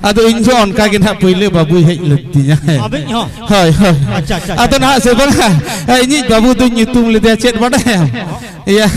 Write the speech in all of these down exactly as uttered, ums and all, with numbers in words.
ᱟᱫᱚ ᱤᱧ ᱫᱚ ᱚᱱᱠᱟ ᱜᱮ ᱱᱟᱦᱟᱜ ᱯᱳᱭᱞᱳ ᱵᱟᱹᱵᱩᱭ ᱦᱮᱡ ᱞᱮᱫ ᱛᱤᱧᱟ᱾ ᱦᱮᱸ᱾ ᱟᱵᱤᱱ ᱦᱚᱸ? ᱦᱳᱭ, ᱦᱳᱭ᱾ ᱟᱪᱪᱷᱟ, ᱟᱪᱪᱷᱟ, ᱟᱫᱚ ᱟᱪᱪᱷᱟ᱾ ᱱᱟᱦᱟᱜ ᱥᱮ ᱵᱟᱝᱟ, ᱤᱧᱤᱡ ᱵᱟᱹᱵᱩ ᱫᱩᱧ ᱧᱩᱛᱩᱢ ᱞᱮᱫᱮᱭᱟ, ᱪᱮᱫ ᱵᱟᱰᱟᱭᱟᱢ? ᱤᱭᱟᱹ,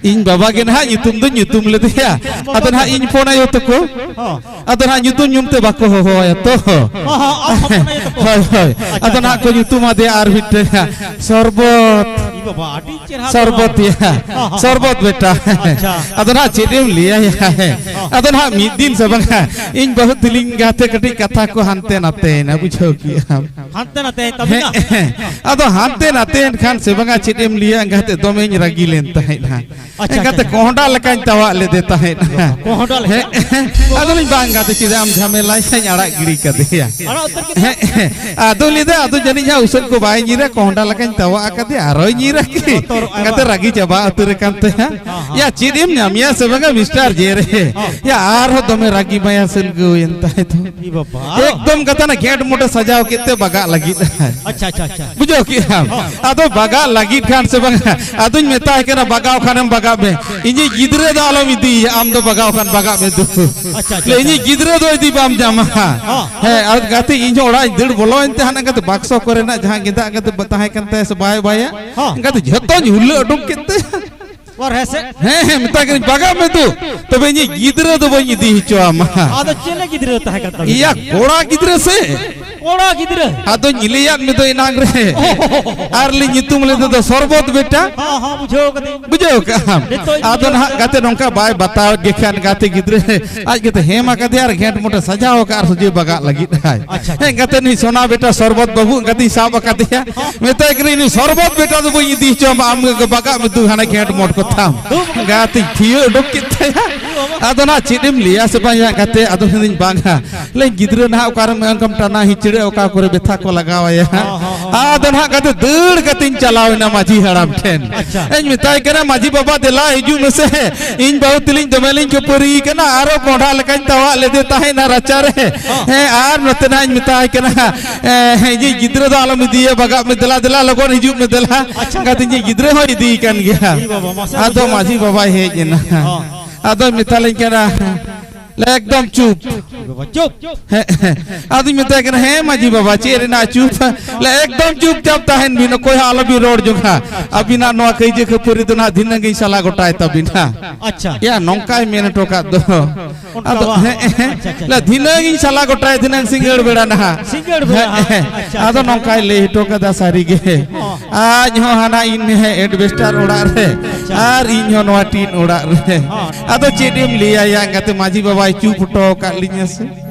ᱤᱧ ᱵᱟᱵᱟ ᱜᱮ ᱱᱟᱦᱟᱜ ᱧᱩᱛᱩᱢ ᱫᱩᱧ ᱧᱩᱛᱩᱢ ᱞᱮᱫᱮᱭᱟ᱾ ᱟᱫᱚ ᱱᱟᱦᱟᱜ ᱤᱧ ᱯᱷᱳᱱ ᱟᱭᱳ ᱛᱟᱠᱚ᱾ ᱦᱚᱸ᱾ ᱟᱫᱚ ᱱᱟᱦᱟᱜ ᱧᱩᱛᱩᱢ ᱧᱩᱢ ᱛᱮ ᱵᱟᱠᱚ ᱦᱚᱦᱚᱣᱟᱭᱟ ᱛᱚ᱾ ᱦᱚᱸ, ᱦᱚᱸ, ᱟᱢ ᱦᱚᱯᱚᱱ ᱟᱭᱳ ᱛᱟᱠᱚ᱾ ᱦᱳᱭ, ᱦᱳᱭ᱾ ᱟᱪᱪᱷᱟ, ᱟᱫᱚ ᱟᱪᱪᱷᱟ, ᱱᱟᱦᱟᱜ ᱠᱚ ᱟᱪᱪᱷᱟ᱾ ᱧᱩᱛᱩᱢ ᱟᱫᱮᱭᱟ ᱟᱨ ᱢᱤᱫᱴᱮᱱ ᱦᱟᱸᱜ, ᱥᱚᱨᱵᱚᱛ᱾ ᱤ ᱵᱟᱵᱟ, ᱟᱹᱰᱤ ᱪᱮᱦᱨᱟ ᱫᱚ ᱥᱚᱨᱵᱚᱛ ᱱᱟᱦᱟᱜ᱾ ᱭᱟ᱾ ᱦᱚᱸ, ᱦᱚᱸ, ᱥᱚᱨᱵᱚᱛ ᱦᱚᱸ᱾ ᱵᱮᱴᱟ᱾ ᱟᱪᱪᱷᱟ᱾ ᱟᱫᱚ ᱱᱟᱦᱟᱜ ᱪᱮᱫ ᱮᱢ ᱞᱟᱹᱭᱟ ᱭᱟ? ᱦᱚᱸ᱾ ᱟᱫᱚ ᱱᱟᱦᱟᱜ ᱢᱤᱫ ᱫᱤᱱ ᱥᱮ ᱵᱟᱝᱟ, ᱤᱧ ᱵᱟᱹᱦᱩ ᱛᱤᱞᱤᱧ ᱜᱟᱛᱮ ᱠᱟᱹᱴᱤᱡ ᱠᱟᱛᱷᱟ ᱠᱚ ᱦᱟᱱᱛᱮ ᱱᱟᱛᱮᱭᱮᱱᱟ, ᱵᱩᱡᱷᱟᱹᱣ ᱠᱮᱜᱼᱟᱢ᱾ ᱦᱟᱱᱛᱮ ᱱᱟᱛᱮ ᱛᱟᱵᱤᱱᱟ? ᱦᱮᱸ, ᱦᱮᱸ᱾ ᱟᱫᱚ ᱦᱟᱱᱛᱮ ᱱᱟᱛᱮᱭᱮᱱ ᱠᱷᱟᱱ ᱥᱮ ᱵᱟᱝᱟ, ᱪᱮᱫ ᱮᱢ ᱞᱟᱹᱭᱟ, ᱮᱸᱜᱟᱛᱮ ᱫᱚᱢᱮᱧ ᱨᱟᱹᱜᱤ ᱞᱮᱱ ᱛᱟᱦᱮᱸᱫ ᱦᱟᱸᱜ᱾ ᱟᱪᱪᱷᱟ, ᱮᱸᱜᱟᱛᱮ ᱟᱪᱪᱷᱟ, ᱟᱪᱪᱷᱟ᱾ ᱠᱚᱦᱰᱟ ᱞᱮᱠᱟᱧ ᱛᱟᱣᱟᱜ ᱞᱮᱫᱮ ᱛᱟᱦᱮᱸᱫ᱾ ᱠᱚᱦᱰᱟ ᱞᱮᱠᱟ? ᱦᱮᱸ, ᱟᱫᱚ ᱞᱤᱧ ᱵᱟᱝ ᱜᱟᱛᱮ, ᱪᱮᱫᱟᱜ ᱮᱢ ᱡᱷᱟᱢᱮᱞᱟᱭ ᱥᱟᱧ ᱟᱲᱟᱜ ᱜᱤᱰᱤ ᱠᱟᱫᱮᱭᱟ᱾ ᱟᱲᱟᱜ ᱩᱛᱟᱹᱨ ᱠᱮᱫᱮᱭᱟ? ᱦᱮᱸ, ᱟᱫᱚ ᱞᱟᱹᱭᱫᱟ, ᱟᱫᱚ ᱡᱟᱹᱱᱤᱡ ᱦᱟᱸᱜ ᱩᱥᱟᱹᱫ ᱠᱚ ᱵᱟᱭ ᱧᱤᱨᱟ, ᱠᱚᱦᱰᱟ ᱞᱮᱠᱟᱧ ᱛᱟᱣᱟᱜ ᱟᱠᱟᱫᱮᱭᱟ, ᱟᱨᱚᱭ ᱧᱤᱨᱟ ᱠᱤ? ᱵᱚᱛᱚᱨᱚᱜᱼᱟᱭ ᱮᱸᱜᱟᱛᱮ ᱵᱟᱝ? ᱨᱟᱹᱜᱤ ᱪᱟᱵᱟ ᱩᱛᱟᱹᱨ ᱟᱠᱟᱱ ᱛᱟᱭᱟ᱾ ᱦᱮᱸ, ᱦᱮᱸ᱾ ᱭᱟ, ᱪᱮᱫ ᱮᱢ ᱧᱟᱢᱮᱭᱟ ᱥᱮ ᱵᱟᱝᱟ, ᱢᱤᱥᱴᱟᱨ ᱡᱮ ᱨᱮ? ᱦᱮᱸ᱾ ᱭᱟ, ᱟᱨᱦᱚᱸ ᱫᱚᱢᱮ ᱨᱟᱹᱜᱤ ᱢᱟᱭᱟ ᱥᱟᱹᱞᱜᱟᱹᱣᱮᱱ ᱛᱟᱭ ᱫᱚ᱾ ᱮ ᱵᱟᱵᱟ᱾ ᱮᱠᱫᱚᱢ ᱠᱟᱛᱷᱟ ᱱᱟ ᱜᱷᱮᱸᱴ ᱢᱚᱴᱮ ᱥᱟᱡᱟᱣ ᱠᱮᱫ ᱛᱮ ᱵᱟᱜᱟᱜ ᱞᱟᱹᱜᱤᱫ᱾ ᱟᱪᱪᱷᱟ, ᱟᱪᱪᱷᱟ, ᱟᱪᱪᱷᱟ᱾ ᱵᱩᱡᱷᱟᱹᱣ ᱠᱮᱜ ᱟᱢ? ᱦᱚᱸ᱾ ᱟᱫᱚ ᱵᱟᱜᱟᱜ ᱞᱟᱹᱜᱤᱫ ᱠᱷᱟᱱ ᱥᱮ ᱵᱟᱝᱟ, ᱟᱫᱚᱧ ᱢᱮᱛᱟᱭ ᱠᱟᱱᱟ, "ᱵᱟᱜᱟᱣ ᱠᱷᱟᱱᱮᱢ ᱵᱟᱜᱟᱜ ᱢᱮ, ᱤᱧᱤᱡ ᱜᱤᱫᱽᱨᱟᱹ ᱫᱚ ᱟᱞᱚᱢ ᱤᱫᱤᱭᱮᱭᱟ, ᱟᱢ ᱫᱚ ᱵᱟᱜᱟᱣ ᱠᱷᱟᱱ ᱵᱟᱜᱟᱜ ᱢᱮ ᱫᱩ᱾ ᱟᱪᱪᱷᱟ, ᱟᱪᱪᱷᱟ, ᱞᱟᱹᱭ, ᱟᱪᱪᱷᱟ᱾ ᱤᱧᱤᱡ ᱜᱤᱫᱽᱨᱟᱹ ᱫᱚ ᱤᱫᱤ ᱵᱟᱢ ᱧᱟᱢᱟ᱾" ᱦᱚᱸ᱾ ᱦᱮᱸ, ᱟᱨ ᱜᱟᱛᱮ ᱤᱧ ᱦᱚᱸ ᱚᱲᱟᱜ ᱤᱧ ᱫᱟᱹᱲ ᱵᱚᱞᱚᱭᱮᱱ ᱛᱮ ᱦᱟᱱᱟ ᱜᱟᱛᱮ ᱵᱟᱠᱥᱚ ᱠᱚᱨᱮᱱᱟᱜ ᱡᱟᱦᱟᱸ ᱜᱮᱸᱫᱟᱜ ᱜᱟᱛᱮ ᱛᱟᱦᱮᱸ ᱠᱟᱱ ᱛᱟᱭᱟ ᱥᱮ ᱵᱟᱭ ᱵᱟᱭᱟ, ᱦᱚᱸ᱾ ᱜᱟᱛᱮ ᱡᱷᱚᱛᱚᱧ ᱦᱩᱞᱟᱹ ᱩᱰᱩᱠ ᱠᱮᱫ ᱛᱟᱭᱟ᱾ ᱵᱟᱨᱦᱮ ᱥᱮᱫ? ᱦᱮᱸ, ᱦᱮᱸ, ᱢᱮᱛᱟᱭ ᱠᱟᱹᱱᱟᱹᱧ, "ᱵᱟᱜᱟᱜ ᱢᱮ ᱫᱩ, ᱛᱚᱵᱮ ᱤᱧᱤᱡ ᱜᱤᱫᱽᱨᱟᱹ ᱫᱚ ᱵᱟᱹᱧ ᱤᱫᱤ ᱦᱚᱪᱚ ᱟᱢᱟ᱾" ᱟᱫᱚ ᱪᱮᱫ ᱞᱮ ᱜᱤᱫᱽᱨᱟᱹ ᱛᱟᱦᱮᱸ ᱠᱟᱱ ᱛᱟᱵᱤᱱᱟ? ᱤᱭᱟ, ᱠᱚᱲᱟ ᱜᱤᱫᱽᱨᱟᱹ ᱥᱮ᱾ ᱠᱚᱲᱟ ᱜᱤᱫᱽᱨᱟᱹ? ᱟᱫᱚᱧ ᱞᱟᱹᱭᱟᱫ ᱢᱮ ᱫᱚ ᱮᱱᱟᱝ ᱨᱮ᱾ ᱚ᱾ ᱟᱨ ᱞᱤᱧ ᱧᱩᱛᱩᱢ ᱞᱮᱫᱮ ᱫᱚ ᱥᱚᱨᱵᱚᱛ ᱵᱮᱴᱟ᱾ ᱦᱚᱸ, ᱦᱚᱸ, ᱵᱩᱡᱷᱟᱹᱣ ᱠᱟᱹᱫᱟᱹᱧ᱾ ᱵᱩᱡᱷᱟᱹᱣ ᱠᱟᱜ ᱟᱢ? ᱱᱤᱛᱚᱜ ᱤᱧ ᱟᱫᱚ ᱵᱩᱡᱷᱟᱹᱣ ᱱᱟᱦᱟᱜ ᱠᱮᱫᱟ᱾ ᱜᱟᱛᱮ ᱱᱚᱝᱠᱟ ᱵᱟᱭ ᱵᱟᱛᱟᱣ ᱜᱮ ᱠᱷᱟᱱ, ᱜᱟᱛᱮ ᱜᱤᱫᱽᱨᱟᱹ ᱟᱡ ᱜᱟᱛᱮ ᱦᱮᱢ ᱟᱠᱟᱫᱮᱭᱟ ᱟᱨ ᱜᱷᱮᱸᱴ ᱢᱚᱴᱮ ᱥᱟᱡᱟᱣ ᱟᱠᱟᱫ ᱟᱨ ᱥᱚᱡᱷᱮ ᱵᱟᱜᱟᱜ ᱞᱟᱹᱜᱤᱫ ᱟᱭ᱾ ᱟᱪᱪᱷᱟ, ᱟᱪᱪᱷᱟ᱾ ᱦᱮᱸ, ᱜᱟᱛᱮ ᱱᱩᱭ ᱥᱚᱱᱟ ᱵᱮᱴᱟ ᱥᱚᱨᱵᱚᱛ ᱵᱟᱹᱵᱩ ᱜᱟᱛᱮᱧ ᱥᱟᱵ ᱟᱠᱟᱫᱮᱭᱟ᱾ ᱢᱮᱛᱟᱭ ᱠᱟᱹᱱᱟᱹᱧ, "ᱱᱩᱭ ᱥᱚᱨᱵᱚᱛ ᱵᱮᱴᱟ ᱫᱚ ᱵᱟᱹᱧ ᱤᱫᱤ ᱦᱚᱪᱚ ᱟᱢᱟ, ᱟᱢ ᱜᱮ ᱵᱟᱜᱟᱜ ᱢᱮ ᱫᱩ ᱦᱟᱱᱟ ᱜᱷᱮᱸᱴ ᱢᱚᱴ ᱠᱚᱛᱟᱢ᱾" ᱜᱟᱛᱮᱧ ᱛᱷᱤᱭᱟᱹ ᱩᱰᱩᱠ ᱠᱮᱫ ᱛᱟᱭᱟ᱾ ᱟᱫᱚ ᱱᱟᱦᱟᱜ ᱪᱮᱫ ᱮᱢ ᱞᱟᱹᱭᱟ ᱥᱮ ᱵᱟᱝ ᱭᱟ ᱜᱟᱛᱮ, ᱟᱫᱚ ᱢᱮᱱᱫᱟᱹᱧ, "ᱵᱟᱝᱟ, ᱞᱟᱹᱭ ᱜᱤᱫᱽᱨᱟᱹ ᱱᱟᱦᱟᱜ ᱚᱠᱟᱨᱮ ᱚᱱᱠᱟᱢ ᱴᱟᱱᱟ ᱦᱤᱪᱲᱟᱹ, ᱚᱠᱟ ᱠᱚᱨᱮ ᱵᱮᱛᱷᱟ ᱠᱚ ᱞᱟᱜᱟᱣ ᱟᱭᱟ ᱦᱟᱸᱜ?" ᱦᱚᱸ, ᱦᱚᱸ, ᱦᱚᱸ᱾ ᱟᱫᱚ ᱱᱟᱦᱟᱜ ᱜᱟᱛᱮ ᱫᱟᱹᱲ ᱠᱟᱛᱮᱧ ᱪᱟᱞᱟᱣ ᱮᱱᱟ ᱢᱟᱹᱡᱷᱤ ᱦᱟᱲᱟᱢ ᱴᱷᱮᱱ᱾ ᱟᱪᱪᱷᱟ᱾ ᱤᱧ ᱢᱮᱛᱟᱭ ᱠᱟᱱᱟ, "ᱢᱟᱹᱡᱷᱤ ᱵᱟᱵᱟ, ᱫᱮᱞᱟ ᱦᱤᱡᱩᱜ ᱢᱮᱥᱮ, ᱤᱧ ᱵᱟᱹᱦᱩ ᱛᱤᱞᱤᱧ ᱫᱚᱢᱮ ᱞᱤᱧ ᱠᱷᱟᱹᱯᱟᱹᱨᱤ ᱠᱟᱱᱟ, ᱟᱨᱚ ᱠᱚᱸᱰᱷᱟ ᱞᱮᱠᱟᱧ ᱛᱟᱣᱟᱜ ᱞᱮᱫᱮ ᱛᱟᱦᱮᱸᱫ ᱚᱱᱟ ᱨᱟᱪᱟᱨᱮ᱾ ᱦᱚᱸ᱾ ᱦᱮᱸ, ᱟᱨ ᱱᱚᱛᱮ ᱱᱟᱦᱟᱜ ᱤᱧ ᱢᱮᱛᱟᱭ ᱠᱟᱱᱟ, ᱮ, ᱦᱮᱸ, ᱤᱧᱤᱡ ᱜᱤᱫᱽᱨᱟᱹ ᱫᱚ ᱟᱞᱚᱢ ᱤᱫᱤᱭᱮᱭᱟ, ᱵᱟᱜᱟᱜ ᱢᱮ, ᱫᱮᱞᱟ, ᱫᱮᱞᱟ, ᱞᱚᱜᱚᱱ ᱦᱤᱡᱩᱜ ᱢᱮ, ᱫᱮᱞᱟ᱾" ᱟᱪᱪᱷᱟ᱾ ᱜᱟᱛᱮ ᱤᱧᱤᱡ ᱜᱤᱫᱽᱨᱟᱹ ᱦᱚᱸᱭ ᱤᱫᱤᱭᱮ ᱠᱟᱱ ᱜᱮᱭᱟ᱾ ᱤ ᱵᱟᱵᱟ, ᱢᱟᱥᱮ ᱟᱫᱚ ᱵᱩᱡᱷᱟᱹᱣ᱾ ᱢᱟᱹᱡᱷᱤ ᱵᱟᱵᱟᱭ ᱦᱮᱡ ᱮᱱᱟ᱾ ᱦᱚᱸ᱾ ᱟᱫᱚᱭ ᱢᱮᱛᱟᱞᱤᱧ ᱠᱟᱱᱟ, ᱞᱮ ᱮᱠᱫᱚᱢ ᱪᱩᱯ᱾ ᱵᱟᱵᱟ, ᱪᱩᱯ᱾ ᱦᱮᱸ, ᱦᱮᱸ᱾ ᱟᱫᱚᱧ ᱢᱮᱛᱟᱭ ᱠᱟᱱᱟ, "ᱦᱮᱸ ᱢᱟᱹᱡᱷᱤ ᱵᱟᱵᱟ, ᱪᱮᱫ ᱨᱮᱱᱟᱜ ᱪᱩᱯ?" ᱞᱮ ᱮᱠᱫᱚᱢ ᱪᱩᱯᱪᱟᱯ ᱛᱟᱦᱮᱱ ᱵᱤᱱ, ᱚᱠᱚᱭ ᱦᱚᱸ ᱟᱞᱚᱵᱤᱱ ᱨᱚᱲ ᱡᱚᱝᱟ᱾ ᱟᱹᱵᱤᱱᱟᱜ ᱱᱚᱣᱟ ᱠᱟᱹᱭᱡᱟᱹ ᱠᱷᱟᱹᱯᱟᱹᱨᱤ ᱫᱚ ᱱᱟᱦᱟᱜ ᱫᱷᱤᱱᱟᱹᱝ ᱜᱤᱧ ᱥᱟᱞᱟ ᱜᱚᱴᱟᱭ ᱛᱟᱵᱤᱱᱟ᱾ ᱟᱪᱪᱷᱟ᱾ ᱭᱟ, ᱱᱚᱝᱠᱟᱭ ᱢᱮᱱ ᱦᱚᱴᱚ ᱠᱟᱫ ᱫᱚ᱾ ᱚᱱᱠᱟ ᱟᱫᱚ, ᱵᱟᱝ? ᱦᱮᱸ, ᱦᱮᱸ᱾ ᱟᱪᱪᱷᱟ, ᱟᱪᱪᱷᱟ, ᱞᱮ ᱟᱪᱪᱷᱟ᱾ ᱫᱷᱤᱱᱟᱹᱝ ᱤᱧ ᱥᱟᱞᱟ ᱜᱚᱴᱟᱭ, ᱫᱷᱤᱱᱟᱹᱝ ᱥᱤᱸᱜᱟᱹᱲ ᱵᱮᱲᱟ ᱱᱟᱦᱟᱜ᱾ ᱥᱤᱸᱜᱟᱹᱲ ᱵᱮᱲᱟ, ᱦᱮᱸ, ᱦᱮᱸ᱾ ᱟᱪᱪᱷᱟ, ᱟᱫᱚ ᱟᱪᱪᱷᱟ᱾ ᱱᱚᱝᱠᱟᱭ ᱞᱟᱹᱭ ᱦᱚᱴᱚ ᱠᱟᱫᱟ ᱥᱟᱹᱨᱤ ᱜᱮ᱾ ᱦᱚᱸ᱾ ᱟᱡ ᱦᱚᱸ ᱦᱟᱱᱟ ᱤᱧ ᱮᱰᱵᱮᱥᱴᱟᱨ ᱚᱲᱟᱜ ᱨᱮ, ᱟᱪᱪᱷᱟ᱾ ᱟᱨ ᱤᱧ ᱦᱚᱸ ᱱᱚᱣᱟ ᱴᱤᱱ ᱚᱲᱟᱜ ᱨᱮ᱾ ᱦᱚᱸ᱾ ᱟᱫᱚ ᱪᱮᱫ ᱮᱢ ᱞᱟᱹᱭᱟ ᱭᱟ, ᱜᱟᱛᱮ ᱢᱟᱹᱡᱷᱤ ᱵᱟᱵᱟᱭ ᱪᱩᱯ ᱦᱚᱴᱚ ᱟᱠᱟᱫ ᱞᱤᱧᱟ ᱥᱮ᱾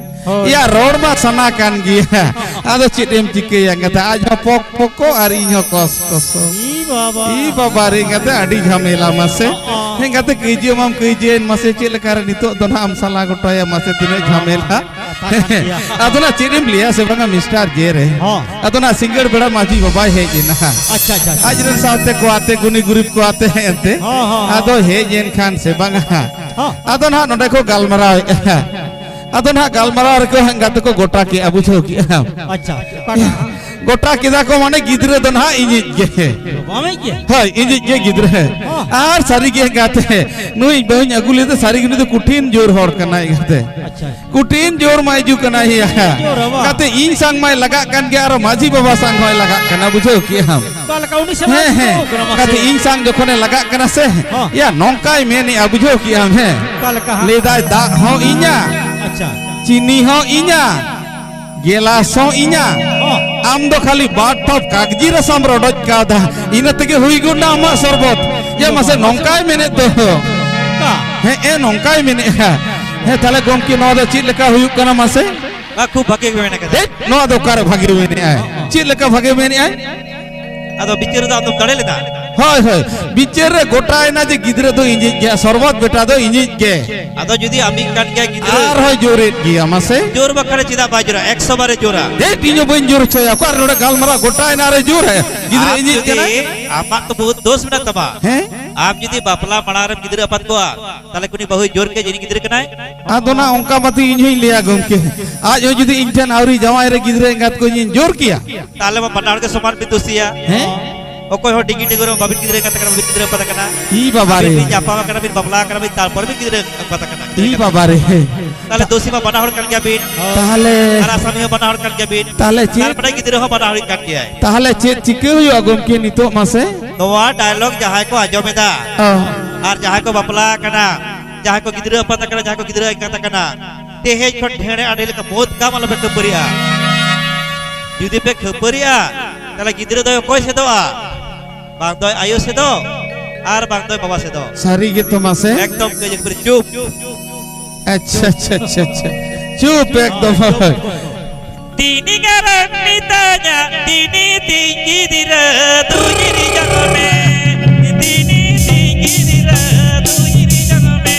ᱦᱳᱭ᱾ ᱭᱟ, ᱨᱚᱲ ᱢᱟ ᱥᱟᱱᱟ ᱠᱟᱱ ᱜᱮᱭᱟ᱾ ᱟᱫᱚ ᱪᱮᱫ ᱮᱢ ᱪᱤᱠᱟᱹᱭᱟ ᱜᱟᱛᱮ, ᱟᱡ ᱦᱚᱸ ᱯᱚᱠ ᱯᱚᱠᱚ ᱟᱨ ᱤᱧ ᱦᱚᱸ ᱠᱚᱥ ᱠᱚᱥᱚ᱾ ᱤ ᱵᱟᱵᱟ᱾ ᱤ ᱵᱟᱵᱟ ᱨᱮ ᱜᱟᱛᱮ, ᱟᱹᱰᱤ ᱡᱷᱟᱢᱮᱞᱟ ᱢᱟᱥᱮ᱾ ᱦᱚᱸ᱾ ᱦᱮᱸ ᱜᱟᱛᱮ, ᱠᱟᱹᱭᱡᱟᱹ ᱢᱟᱢ ᱠᱟᱹᱭᱡᱟᱹᱭᱮᱱ ᱢᱟᱥᱮ, ᱪᱮᱫ ᱞᱮᱠᱟ ᱨᱮ ᱱᱤᱛᱚᱜ ᱫᱚ ᱱᱟᱦᱟᱜ ᱮᱢ ᱥᱟᱞᱟ ᱜᱚᱴᱟᱭᱟ ᱢᱟᱥᱮ, ᱛᱤᱱᱟᱹᱜ ᱡᱷᱟᱢᱮᱞᱟ᱾ ᱠᱟᱛᱷᱟ ᱠᱟᱱ ᱜᱮᱭᱟ᱾ ᱟᱫᱚ ᱱᱟᱜ ᱪᱮᱫ ᱮᱢ ᱞᱟᱹᱭᱟ ᱥᱮ ᱵᱟᱝᱟ, ᱢᱤᱥᱴᱟᱨ ᱡᱮ ᱨᱮ᱾ ᱦᱚᱸ᱾ ᱟᱫᱚ ᱱᱟᱜ ᱥᱤᱸᱜᱟᱹᱲ ᱵᱮᱲᱟ ᱢᱟᱹᱡᱷᱤ ᱵᱟᱵᱟᱭ ᱦᱮᱡ ᱮᱱᱟ᱾ ᱟᱪᱪᱷᱟ, ᱟᱪᱪᱷᱟ, ᱟᱪᱪᱷᱟ᱾ ᱟᱡ ᱨᱮᱱ ᱥᱟᱶᱛᱮ ᱠᱚ ᱟᱛᱮ, ᱜᱩᱱᱤ ᱜᱩᱨᱤᱵ ᱠᱚ ᱟᱛᱮ ᱦᱮᱡ ᱮᱱᱛᱮ᱾ ᱦᱚᱸ, ᱦᱚᱸ, ᱦᱚᱸ᱾ ᱟᱫᱚ ᱦᱮᱡ ᱮᱱ ᱠᱷᱟᱱ ᱥᱮ ᱵᱟᱝᱟ᱾ ᱦᱚᱸ᱾ ᱟᱫᱚ ᱱᱟᱜ ᱱᱚᱰᱮ ᱠᱚ ᱜᱟᱞᱢᱟᱨᱟᱣᱮᱫᱼᱟ᱾ ᱟᱫᱚ ᱱᱟᱜ ᱜᱟᱞᱢᱟᱨᱟᱣ ᱨᱮᱠᱚ ᱦᱟᱸᱜ ᱜᱟᱛᱮ ᱠᱚ ᱜᱚᱴᱟ ᱠᱮᱜᱼᱟ, ᱵᱩᱡᱷᱟᱹᱣ ᱠᱮᱜᱼᱟᱢ᱾ ᱟᱪᱪᱷᱟ, ᱚᱠᱟᱴᱟᱜ? ᱜᱚᱴᱟ ᱠᱮᱫᱟ ᱠᱚ, ᱢᱟᱱᱮ ᱜᱤᱫᱽᱨᱟᱹ ᱫᱚ ᱱᱟᱦᱟᱜ ᱤᱧᱤᱡ ᱜᱮ᱾ ᱟᱢᱤᱡ ᱜᱮ? ᱦᱳᱭ, ᱤᱧᱤᱡ ᱜᱮ ᱜᱤᱫᱽᱨᱟᱹ᱾ ᱦᱚᱸ᱾ ᱟᱨ ᱥᱟᱹᱨᱤ ᱜᱮ ᱜᱟᱛᱮ, ᱱᱩᱭ ᱵᱟᱹᱦᱩᱧ ᱟᱹᱜᱩ ᱞᱮᱫᱮ, ᱥᱟᱹᱨᱤ ᱜᱮ ᱱᱩᱭ ᱫᱚ ᱠᱩᱴᱷᱤᱱ ᱡᱳᱨ ᱦᱚᱲ ᱠᱟᱱᱟᱭ ᱜᱟᱛᱮ᱾ ᱟᱪᱪᱷᱟ᱾ ᱠᱩᱴᱷᱤᱱ ᱡᱳᱨ ᱢᱟᱭ ᱦᱤᱡᱩᱜ ᱠᱟᱱᱟ ᱭᱟ᱾ ᱡᱳᱨ ᱵᱟᱵᱟ᱾ ᱜᱟᱛᱮ, ᱤᱧ ᱥᱟᱝ ᱢᱟᱭ ᱞᱟᱜᱟᱜ ᱠᱟᱱ ᱜᱮᱭᱟ, ᱟᱨ ᱢᱟᱹᱡᱷᱤ ᱵᱟᱵᱟ ᱥᱟᱝ ᱦᱚᱸᱭ ᱞᱟᱜᱟᱜ ᱠᱟᱱᱟ, ᱵᱩᱡᱷᱟᱹᱣ ᱠᱮᱜᱼᱟᱢ᱾ ᱚᱠᱟ ᱞᱮᱠᱟ ᱩᱱᱤ ᱥᱟᱞᱟᱜ ᱦᱮᱸ, ᱦᱮᱸ᱾ ᱡᱩᱴᱟᱹᱣ ᱠᱟᱱᱟ ᱢᱟᱥᱮ? ᱜᱟᱛᱮ, ᱤᱧ ᱥᱟᱝ ᱡᱚᱠᱷᱚᱱᱮ ᱞᱟᱜᱟᱜ ᱠᱟᱱᱟ ᱥᱮ, ᱦᱚᱸ᱾ ᱭᱟ, ᱱᱚᱝᱠᱟᱭ ᱢᱮᱱᱮᱜᱼᱟ, ᱵᱩᱡᱷᱟᱹᱣ ᱠᱮᱜᱼᱟᱢ, ᱦᱮᱸ᱾ ᱚᱠᱟ ᱞᱮᱠᱟ ᱦᱟᱸᱜ? ᱞᱟᱹᱭᱫᱟᱭ, "ᱫᱟᱜ ᱦᱚᱸ ᱤᱧᱟ, ᱟᱪᱪᱷᱟ᱾ ᱪᱤᱱᱤ ᱦᱚᱸ ᱤᱧᱟ, ᱜᱮᱞᱟᱥ ᱦᱚᱸ ᱤᱧᱟ, ᱦᱚᱸ᱾ ᱟᱢ ᱫᱚ ᱠᱷᱟᱹᱞᱤ ᱵᱟᱨ ᱴᱷᱚᱯ ᱠᱟᱜᱽᱡᱤ ᱨᱟᱥᱟᱢ ᱨᱚᱰᱚᱡ ᱠᱟᱣᱫᱟ, ᱤᱱᱟᱹ ᱛᱮᱜᱮ ᱦᱩᱭ ᱜᱚᱫ ᱱᱟ ᱟᱢᱟᱜ ᱥᱚᱨᱵᱚᱛ᱾" ᱭᱟ, ᱢᱟᱥᱮ ᱱᱚᱝᱠᱟᱭ ᱢᱮᱱᱮᱫ ᱫᱚ᱾ ᱚᱱᱠᱟ? ᱦᱮᱸ, ᱮ, ᱱᱚᱝᱠᱟᱭ ᱢᱮᱱᱮᱜᱼᱟ᱾ ᱦᱮᱸ, ᱛᱟᱦᱞᱮ ᱜᱚᱢᱠᱮ, ᱱᱚᱣᱟ ᱫᱚ ᱪᱮᱫ ᱞᱮᱠᱟ ᱦᱩᱭᱩᱜ ᱠᱟᱱᱟ ᱢᱟᱥᱮ? ᱵᱟ, ᱠᱷᱩᱵ ᱵᱷᱟᱜᱮ ᱜᱮ ᱢᱮᱱ ᱠᱟᱫᱟ᱾ ᱫᱮᱡ, ᱱᱚᱣᱟ ᱫᱚ ᱚᱠᱟᱨᱮ ᱵᱷᱟᱜᱮ ᱢᱮᱱᱮᱜᱼᱟᱭ? ᱦᱚᱸ, ᱦᱚᱸ᱾ ᱪᱮᱫ ᱞᱮᱠᱟ ᱵᱷᱟᱜᱮ ᱢᱮᱱᱮᱜᱼᱟᱭ? ᱟᱫᱚ ᱵᱤᱪᱟᱹᱨ ᱫᱚ ᱟᱢᱫᱚᱢ ᱫᱟᱲᱮ ᱞᱮᱫᱟ? ᱦᱳᱭ, ᱦᱳᱭ᱾ ᱵᱤᱪᱟᱹᱨ ᱨᱮ ᱜᱚᱴᱟᱭᱮᱱᱟ ᱡᱮ ᱜᱤᱫᱽᱨᱟᱹ ᱫᱚ ᱤᱧᱤᱡ ᱜᱮ, ᱥᱚᱨᱵᱚᱛ ᱵᱮᱴᱟ ᱫᱚ ᱤᱧᱤᱡ ᱜᱮ᱾ ᱟᱫᱚ ᱡᱩᱫᱤ ᱟᱢᱤᱡ ᱠᱟᱱ ᱜᱮᱭᱟ ᱜᱤᱫᱽᱨᱟᱹ᱾ ᱟᱨᱦᱚᱸᱭ ᱡᱳᱨᱮᱫ ᱜᱮᱭᱟ, ᱢᱟᱥᱮ᱾ ᱡᱳᱨ ᱵᱟᱠᱷᱟᱱ ᱪᱮᱫᱟᱜ ᱵᱟᱭ ᱡᱳᱨᱟ? ᱮᱠᱥᱚ ᱵᱟᱨᱮ ᱡᱳᱨᱟ᱾ ᱫᱮᱡ, ᱤᱧ ᱦᱚᱸ ᱵᱟᱹᱧ ᱡᱳᱨ ᱦᱚᱪᱚᱭᱟ᱾ ᱚᱠᱟᱨᱮ ᱱᱚᱰᱮ ᱜᱟᱞᱢᱟᱨᱟᱣ ᱜᱚᱴᱟᱭᱮᱱᱟ ᱟᱨᱮ ᱡᱳᱨᱟ? ᱜᱤᱫᱽᱨᱟᱹ ᱟᱢ ᱤᱧᱤᱡ ᱡᱩᱫᱤ ᱠᱟᱱᱟᱭ᱾ ᱟᱢᱟᱜ ᱛᱚ ᱵᱚᱦᱩᱛ ᱫᱳᱥ ᱢᱮᱱᱟᱜ ᱛᱟᱢᱟ᱾ ᱦᱮᱸ? ᱟᱢ ᱡᱩᱫᱤ ᱵᱟᱯᱞᱟ ᱢᱟᱲᱟᱝ ᱨᱮᱢ ᱜᱤᱫᱽᱨᱟᱹ ᱟᱯᱟᱛ ᱠᱚᱣᱟ, ᱛᱟᱦᱞᱮ ᱠᱩᱱᱤ ᱵᱟᱹᱦᱩᱭ ᱡᱳᱨ ᱠᱮᱫ ᱡᱮ ᱤᱧ ᱜᱤᱫᱽᱨᱟᱹ ᱠᱟᱱᱟᱭ? ᱟᱫᱚ ᱱᱟ ᱚᱱᱠᱟ ᱢᱟᱛᱚ ᱤᱧ ᱦᱚᱸᱧ ᱞᱟᱹᱭᱟ ᱜᱚᱢᱠᱮ, ᱟᱡ ᱦᱚᱸ ᱡᱩᱫᱤ ᱤᱧ ᱴᱷᱮᱱ ᱟᱹᱣᱨᱤ ᱡᱟᱶᱟᱭ ᱨᱮ ᱜᱤᱫᱽᱨᱟᱹ ᱮᱸᱜᱟᱛ ᱠᱚ ᱤᱧᱤᱧ ᱡᱳᱨ ᱠᱮᱭᱟ᱾ ᱛᱟᱦᱞᱮ ᱢᱟ ᱵᱟᱱᱟ ᱦᱚᱲ ᱜᱮ ᱥᱚᱢᱟᱱ ᱯᱮ ᱫᱳᱥᱤᱭᱟ᱾ ᱦᱮᱸ? ᱚᱠᱚᱭ ᱦᱚᱸ ᱰᱤᱜᱤ ᱰᱤᱜᱚᱨ ᱵᱟᱵᱤᱱ ᱜᱤᱫᱽᱨᱟᱹ ᱠᱟᱱ ᱛᱟᱠᱚᱣᱟ, ᱵᱟᱵᱤᱱ ᱜᱤᱫᱽᱨᱟᱹ ᱟᱯᱟᱛ ᱠᱟᱱᱟ᱾ ᱤ ᱵᱟᱵᱟ ᱨᱮ᱾ ᱟᱹᱵᱤᱱ ᱵᱤᱱ ᱧᱟᱯᱟᱢ ᱟᱠᱟᱱᱟ, ᱵᱤᱱ ᱵᱟᱯᱞᱟ ᱟᱠᱟᱱᱟ ᱵᱤᱱ, ᱛᱟᱨᱯᱚᱨ ᱵᱤᱱ ᱜᱤᱫᱽᱨᱟᱹ ᱟᱯᱟᱛ ᱠᱟᱱᱟ᱾ ᱤ ᱵᱟᱵᱟ ᱨᱮ᱾ ᱛᱟᱦᱞᱮ ᱫᱳᱥᱤ ᱢᱟ ᱵᱟᱱᱟ ᱦᱚᱲ ᱠᱟᱱ ᱜᱮᱭᱟ ᱵᱤᱱ᱾ ᱛᱟᱦᱞᱮ ᱟᱨ ᱟᱥᱟᱢᱤ ᱦᱚᱸ ᱵᱟᱱᱟ ᱦᱚᱲ ᱠᱟᱱ ᱜᱮᱭᱟ ᱵᱤᱱ᱾ ᱛᱟᱦᱞᱮ ᱪᱮᱫ? ᱛᱟᱨᱯᱚᱨᱮ ᱜᱤᱫᱽᱨᱟᱹ ᱦᱚᱸ ᱵᱟᱱᱟ ᱦᱚᱲ ᱠᱟᱱ ᱜᱮᱭᱟᱭ᱾ ᱛᱟᱦᱞᱮ ᱪᱮᱫ ᱪᱤᱠᱟᱹ ᱦᱩᱭᱩᱜᱼᱟ ᱜᱚᱢᱠᱮ ᱱᱤᱛᱚᱜ ᱢᱟᱥᱮ? ᱱᱚᱣᱟ ᱰᱟᱭᱞᱚᱜ ᱡᱟᱦᱟᱸᱭ ᱠᱚ ᱟᱸᱡᱚᱢ ᱮᱫᱟ ᱚ᱾ ᱟᱨ ᱡᱟᱦᱟᱸᱭ ᱠᱚ ᱵᱟᱯᱞᱟ ᱟᱠᱟᱱᱟ, ᱡᱟᱦᱟᱸᱭ ᱠᱚ ᱜᱤᱫᱽᱨᱟᱹ ᱟᱯᱟᱛ ᱟᱠᱟᱱᱟ, ᱡᱟᱦᱟᱸᱭ ᱠᱚ ᱜᱤᱫᱽᱨᱟᱹ ᱮᱸᱜᱟᱛ ᱟᱠᱟᱱᱟ, ᱛᱮᱦᱮᱧ ᱠᱷᱚᱱ ᱰᱷᱮᱨ ᱟᱹᱰᱤ ᱞᱮᱠᱟ ᱢᱚᱛ ᱠᱟᱢ ᱟᱞᱚᱯᱮ ᱠᱷᱟᱹᱯᱟᱹᱨᱤᱜᱼᱟ᱾ ᱡᱩᱫᱤ ᱯᱮ ᱠᱷᱟᱹᱯᱟᱹᱨᱤᱜᱼᱟ, ᱛᱟᱦᱞᱮ ᱜᱤᱫᱽᱨᱟᱹ ᱫᱚ ᱚᱠᱚᱭ ᱥᱮᱫᱚᱜᱼᱟ? ᱵᱟᱝ ᱫᱚᱭ ᱟᱭᱳ ᱥᱮᱫᱚᱜ ᱟᱨ ᱵᱟᱝ ᱫᱚᱭ ᱵᱟᱵᱟ ᱥᱮᱫᱚᱜ᱾ ᱥᱟᱹᱨᱤ ᱜᱮᱛᱚ ᱢᱟᱥᱮ᱾ ᱮᱠᱫᱚᱢ ᱠᱟᱹᱡ ᱮᱠᱵᱟᱨᱮ ᱪᱩᱯ᱾ ᱟᱪᱪᱷᱟ, ᱟᱪᱪᱷᱟ, ᱟᱪᱪᱷᱟ, ᱟᱪᱪᱷᱟ᱾ ᱪᱩᱯ ᱮᱠᱫᱚᱢ᱾ ᱛᱤᱱᱤᱜᱟᱨᱮᱢ ᱢᱤᱛᱟᱹᱧᱟ, ᱛᱤᱱᱤ ᱛᱤᱧ ᱜᱤᱫᱽᱨᱟᱹ ᱫᱩᱧ ᱨᱤᱡᱟᱜ ᱢᱮ᱾ ᱛᱤᱱᱤ ᱛᱤᱧ ᱜᱤᱫᱽᱨᱟᱹ ᱫᱩᱧ ᱨᱤᱡᱟᱜ ᱢᱮ᱾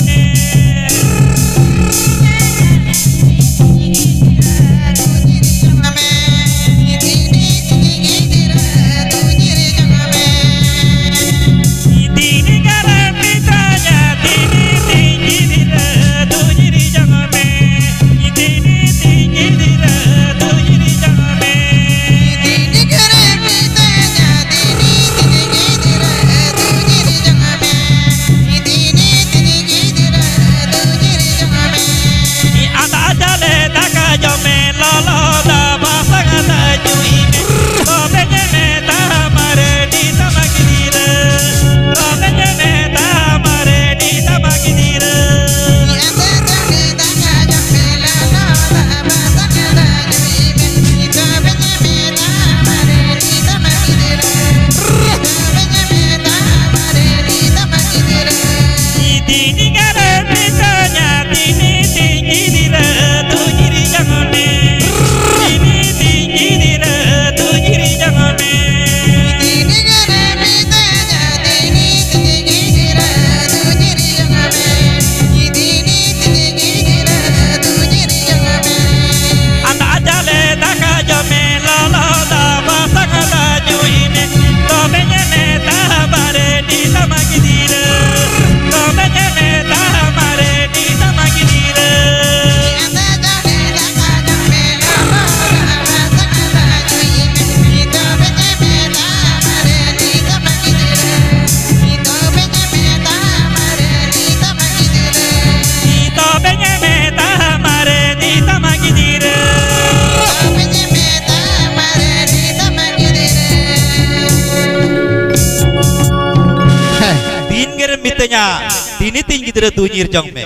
ᱫᱤᱱᱤ ᱛᱤᱧ ᱜᱤᱫᱽᱨᱟᱹ ᱫᱩ ᱧᱤᱨ ᱡᱚᱝ ᱢᱮ᱾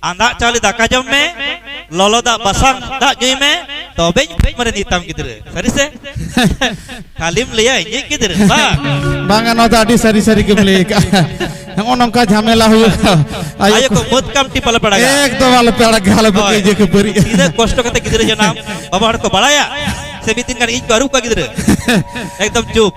ᱟᱸᱫᱟᱜ ᱪᱟᱣᱞᱮ ᱫᱟᱠᱟ ᱡᱚᱢ ᱢᱮ, ᱞᱚᱞᱚ ᱫᱟᱜ ᱵᱟᱥᱟᱝ ᱫᱟᱜ ᱧᱩᱭ ᱢᱮ, ᱛᱚᱵᱮᱧ ᱢᱟᱱᱮ ᱱᱤᱛᱟᱢ ᱜᱤᱫᱽᱨᱟᱹ᱾ ᱥᱟᱹᱨᱤ ᱥᱮ? ᱠᱷᱟᱹᱞᱤᱢ ᱞᱟᱹᱭᱟ ᱤᱧᱤᱡ ᱜᱤᱫᱽᱨᱟᱹ, ᱵᱟᱝ? ᱵᱟᱝᱟ, ᱱᱚᱣᱟ ᱫᱚ ᱟᱹᱰᱤ ᱥᱟᱹᱨᱤ ᱥᱟᱹᱨᱤ ᱜᱮᱢ ᱞᱟᱹᱭ ᱟᱠᱟᱫᱼᱟ᱾ ᱱᱚᱜᱼᱚ ᱱᱚᱝᱠᱟ ᱡᱷᱟᱢᱮᱞᱟ ᱦᱩᱭᱩᱜᱼᱟ᱾ ᱟᱭᱳ ᱟᱭᱳ ᱠᱚ ᱠᱚ ᱢᱟᱹᱫ ᱠᱟᱢᱴᱤ ᱯᱟᱞᱮ ᱯᱟᱲᱟᱜᱟ᱾ ᱮᱠᱫᱚᱢ ᱟᱞᱚᱯᱮ ᱟᱲᱟᱜᱟ, ᱟᱞᱚᱯᱮ ᱦᱳᱭ᱾ ᱠᱟᱹᱭᱡᱟᱹ ᱠᱷᱟᱹᱯᱟᱹᱨᱤᱜᱼᱟ᱾ ᱛᱤᱱᱟᱹᱜ ᱠᱚᱥᱴᱚ ᱠᱟᱛᱮ ᱜᱤᱫᱽᱨᱟᱹ ᱡᱟᱱᱟᱢ, ᱵᱟᱵᱟ ᱦᱚᱲ ᱠᱚ ᱵᱟᱲᱟᱭᱟ? ᱥᱮ ᱢᱤᱫ ᱫᱤᱱ ᱜᱟᱱ ᱤᱧ ᱠᱚ ᱟᱹᱨᱩᱵ ᱠᱚᱣᱟ ᱜᱤᱫᱽᱨᱟᱹ? ᱮᱠᱫᱚᱢ ᱪᱩᱯ᱾